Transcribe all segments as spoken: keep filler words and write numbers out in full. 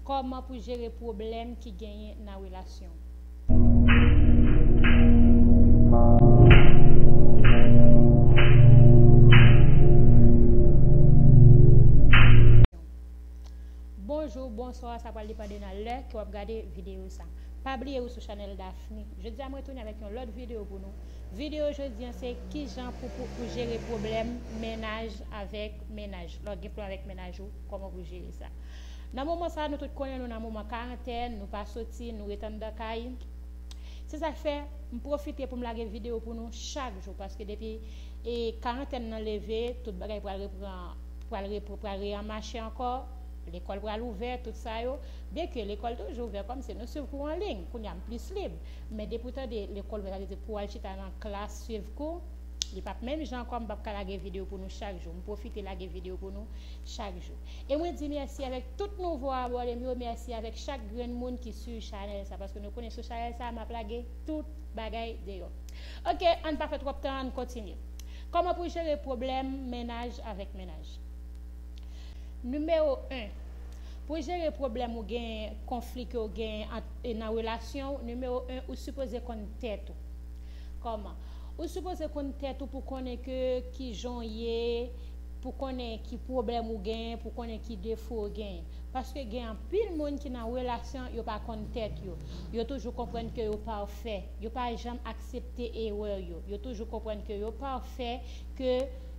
Kòman pou jere pwoblèm ki genyen nan relasyon? Bonjou, bonswa, sa pral depann de nan lè ke w ap gade videyo sa. Pa bliye ou sou chanèl Daphne. Jodi a mwen tounen avèk yon lòt videyo pou nou. Videyo jodi a se kijan pou, pou, pou jere pwoblèm mennaj avèk mennaj. Lè w gen pwoblèm avèk mennaj ou, kòman pou jere sa? Nan moman sa, nou tout konnen nou nan moman karantèn, nou pa soti, nou ret anndan kay. Se sa k fè m pwofite pou m lage videyo pou nou chak jou, paske depi e karantèn nan leve, tout bagay pral repran, pral repran, pral reanmache ankò, lekòl pral ouvè, tout sa yo. Byenke lekòl toujou ouvè, kòmsi nou swiv kou an liy, kounye a m plis lib. Men depi w tande lekòl ouvè, sa vle di pou w al chita nan klas, swiv kou, li p ap menm jan ankò, m p ap ka lage videyo pou nou chak jou. M pwofite lage videyo pou nou chak jou. E mwen di mèsi avèk tout nouvo abòne m yo, mèsi avèk chak grenn moun ki swiv chanèl sa, paske nou konnen sou chanèl sa, m ap lage tout bagay deyò. Ok, ann pa fè twòp tan, ann kontinye. Kòman pou jere pwoblèm mennaj avèk mennaj? Nimewo en, pou jere pwoblèm ou gen, konfli ke w gen ant, e nan relasyon w, nimewo en, ou sipoze konn tèt ou. Kòman? Ou sipoze konn tèt ou pou konnen ke kijan w ye, pou konnen ki pwoblèm ou genyen, pou konnen ki defo w genyen. Paske gen anpil moun ki nan relasyon, yo pa konn tèt yo. Yo toujou konprann ke yo pafè. Yo pa janm aksepte erè yo. Yo toujou konprann ke yo pafè, ke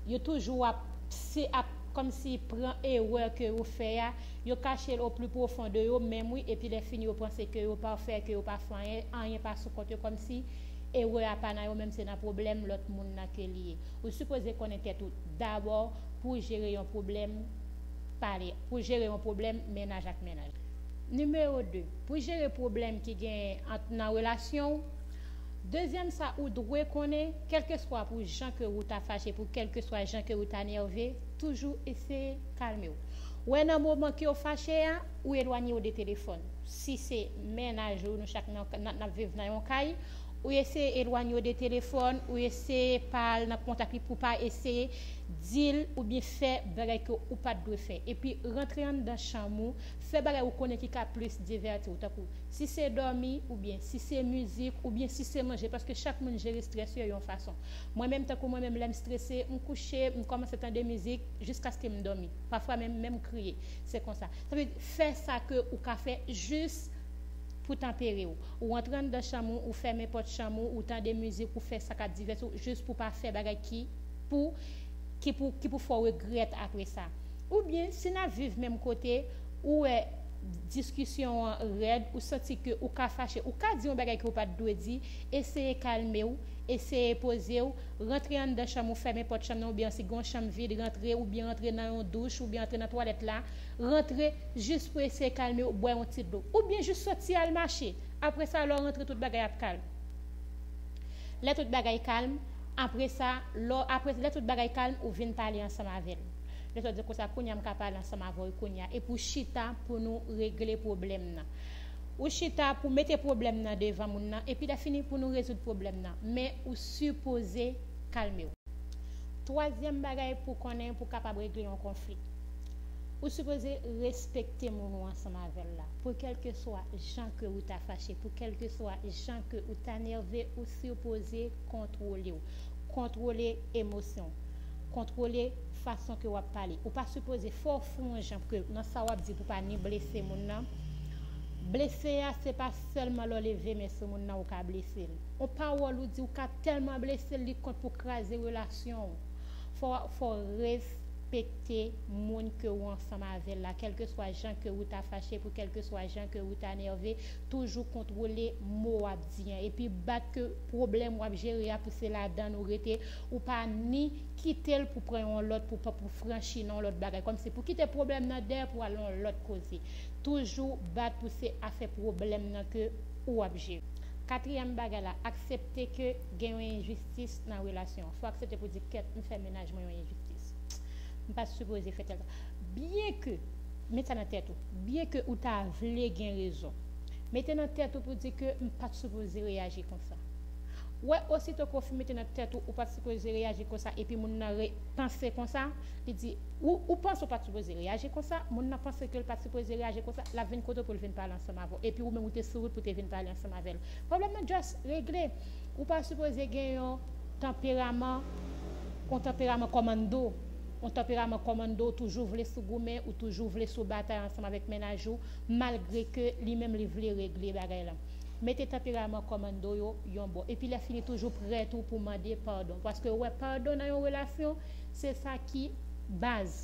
yo toujou ap, se ap kòmsi pran erè ke yo fè a, yo kache l o pli pwofon de yo menm wi, epi lè fini yo panse ke yo pafè, ke yo pa fè anyen, anyen pa sou kont yo, kòmsi erè a pa nan yo menm, se nan pwoblèm lòt moun nan ke li ye. Ou sipoze konnen tèt ou dabò pou w jere yon pwoblèm pale, pou w jere yon pwoblèm mennaj ak mennaj. Nimewo de, pou jere pwoblèm ki gen ant, nan relasyon w, dezyèm sa ou dwe konnen, kèlkeswa pou jan ke ou ta fache, pou kèlkeswa jan ke ou ta nève, toujou eseye kalme w. Wè nan moman ke w fache a, ou elwanye w de telefòn. Si se mennaj ou, nou chak nan, nan, n ap viv nan yon kay, ou eseye elwanye w de telefòn, ou eseye pa al nan kontak li pou pa eseye di l oubyen fè bagay ke ou pa t dwe fè. Epi rantre anndan chanm ou, fè bagay ou konnen ki ka plis divèti w, tankou si se dòmi, oubyen si se mizik, oubyen si se manje, paske chak moun jere estrès yo yon fason. Mwen menm, tankou mwen menm, lè m estrese, m kouche, m kòmanse tande mizik jiskaske m dòmi. Pafwa menm, menm kriye. Se konsa. Sa vle di, fè sa ke ou ka fè jis pou tanpere w. Ou antre anndan chanm ou, ou fèmen pòt chanm ou, ou tande mizik, ou fè sa k ap divèti w, jis pou pa fè bagay ki pou, ki pou, ki pou fè w regrèt apre sa. Oubyen, si n ap viv menm kote, ou wè diskisyon an rèd, ou santi ke ou ka fache, ou ka di yon bagay ke ou pa t dwe di, eseye kalme w, eseye poze w, rantre anndan chanm ou, fèmen pòt chanm nan, oubyen si gen yon chanm vid, rantre, oubyen rantre nan yon douch, oubyen rantre nan twalèt la, rantre jis pou eseye kalme w, bwè yon ti dlo. Oubyen jis soti al mache. Apre sa, lè w rantre, tout bagay ap kalm. Lè tout bagay kalm, apre sa, lè, apre, lè tout bagay kalm, ou vin pale ansanm avè l. Lè sa w di konsa, kounye a m ka pale ansanm avè w kounye a. Epi w chita pou nou regle pwoblèm nan. Ou chita pou mete pwoblèm nan devan moun nan, epi lè fini pou nou rezoud pwoblèm nan. Men ou sipoze kalme w. Twazyèm bagay pou konnen pou kapab regle yon konfli. Ou sipoze respekte moun ou ansanm avè l la. Pou kèlkeswa jan ke ou ta fache, pou kèlkeswa jan ke ou ta nève, ou sipoze kontwole w. Kontwole emosyon w. Kontwole fason ke w ap pale. Ou pa sipoze fè w fè yon jan pou ke nan sa w ap di pou pa ni blese moun nan. Blese a, se pa sèlman lè w leve men sou moun nan ou ka blese l. On pawòl ou di ou ka tèlman blese l, li kont pou kraze relasyon w. Fò, fò w respekte moun ke ou ansanm avè l la, kèlkeswa jan ke ou ta fache, pou kèlkeswa jan ke ou ta nève, toujou kontwole mo w ap di an. Epi bat ke pwoblèm w ap jere a pou se ladan l ou rete, ou pa ni kite l pou pran yon lòt, pou, pou franchi nan yon lòt bagay. Kòmsi pou kite pwoblèm nan dèyè pou al nan yon lòt koze. Toujou bat pou se afè pwoblèm nan ke ou ap jere. Katriyèm bagay la, aksepte ke gen yon enjistis nan relasyon an. Fò w aksepte pou di, kèt, m fè mennaj mwen yon enjistis. M pa t sipoze fè tèl sa. Byenke, met sa nan tèt ou, byenke ou ta vle gen rezon, mete nan tèt ou pou di ke m pa t sipoze reyaji konsa. Wè, osito ke w fin mete nan tèt ou, ou pa t sipoze reyaji konsa, epi moun nan re- panse konsa, li di, ou, ou panse ou pa t sipoze reyaji konsa, moun nan panse ke l pa t sipoze reyaji konsa, l ap vin kote w pou l vin pale ansanm avè w. Epi ou menm ou te sou wout pou te vin pale ansanm avè l. Pwoblèm nan just regle. Ou pa sipoze gen yon tanperaman, yon tanperaman kòmando. Yon tanperaman kòmando, ou toujou vle sou goumen, ou toujou vle sou batay ansanm avèk mennaj ou, malgre ke li menm li vle regle bagay la. Mete tanperaman kòmando yo yon bò. Epi lè fini toujou prè tou pou mande padon. Paske ou wè padon nan yon relasyon, se sa ki baz.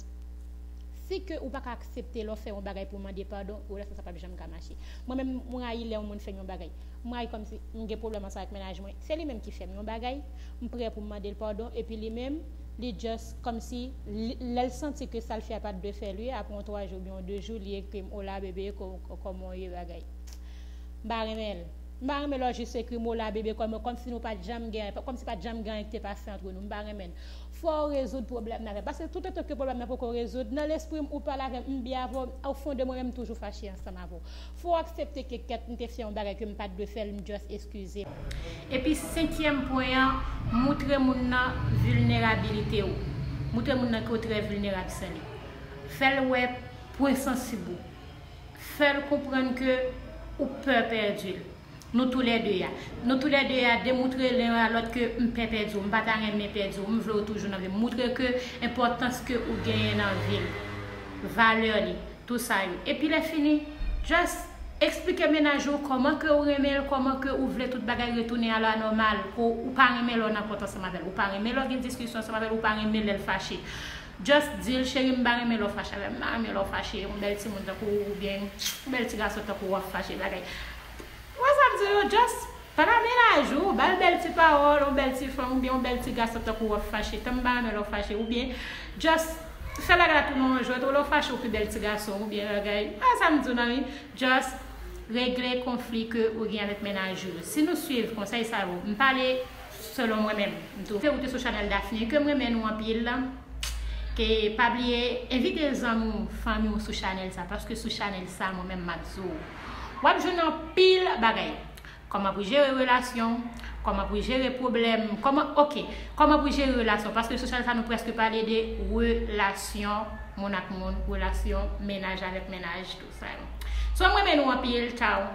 Si ke ou pa ka aksepte lè w fè yon bagay pou mande padon, relasyon sa p ap janm ka mache. Mwen menm, mwen rayi lè yon moun fè m yon bagay. Mwen rayi kòmsi m gen pwoblèm ansanm ak mennaj mwen. Se li menm ki fè m yon bagay, m prè pou m mande l padon, epi li menm, li just kòmsi, li- lè l santi ke sa l fè a pa t dwe fè li, apre yon twa jou oubyen yon de jou, li ekri m, "Hola, bebe, ko- ko- kòman w ye, bagay?" M pa renmen l. M pa renmen lè w jis ekri m, "Hola, bebe, kòman," kòmsi nou pa t janm gen, kòmsi pa t janm gen anyen ki te pase antre nou. M pa renmen l. Fò w rezoud pwoblèm nan avè m. Paske toutotan ke pwoblèm nan poko rezoud, nan lespri m, ou pale avè m, m byen avè w, o fon de mwen menm, m toujou fache ansanm avè w. Fò w aksepte ke kèt m te fè yon bagay ke m pa t dwe fè l, m just eskize. Epi senkyèm pwen an, moutre moun nan vilnerabilite w. Moutre moun nan ke w trè vilnerab san li. Fè l wè pwen sansib ou. Fè l konprann ke ou pè pèdi l. Nou toulède a. Nou toulède a demoutre len a lòt ke m pè pèdi w, m pa ta renmen pèdi w, m vle w toujou nan vi m. Moutre ke enpòtans ke ou genyen nan vi l, valè li, tou sa yo. Epi lè fini, just eksplike mennaj ou kòman ke ou renmen l, kòman ke ou vle tout bagay retounen a la nòmal, ke ou pa renmen lè w nan kont ansanm avè l, ou pa renmen lè w gen diskisyon ansanm avè l, ou pa renmen lè l fache. Just di l, "Cheri, m pa renmen lè w fache avè m, m pa renmen lè w fache, yon bèl timoun tankou w, oubyen yon bèl ti gason tankou w ap fache, bagay." Ou wè sa m di yo, just pale a mennaj ou, ba l bèl ti pawòl, yon bèl ti fanm, oubyen yon bèl ti gason tankou w ap fache, tan m pa renmen lè w fache, oubyen just fè bagay la tounen yon jwèt, ou lè w fache, ou pi bèl ti gason, oubyen bagay. Ou wè sa m di w nan wi, just regle konfli ke ou gen avèk mennaj ou. Si nou swiv konsèy sa yo, m pale selon mwen menm, m tou. Se ou te sou chanèl Daphne, ke m renmen nou anpil. Ke pa bliye envite zanmi w, fanmi w sou chanèl sa, paske sou chanèl sa, mwen menm m ap di w, w ap jwenn anpil bagay. Kòman pou jere relasyon, kòman pou jere pwoblèm, kòman, ok, kòman pou jere relasyon, paske sou chanèl sa nou prèske pale de relasyon moun ak moun, relasyon mennaj avèk mennaj, tou sa yo. So, m renmen nou anpil, tchaw.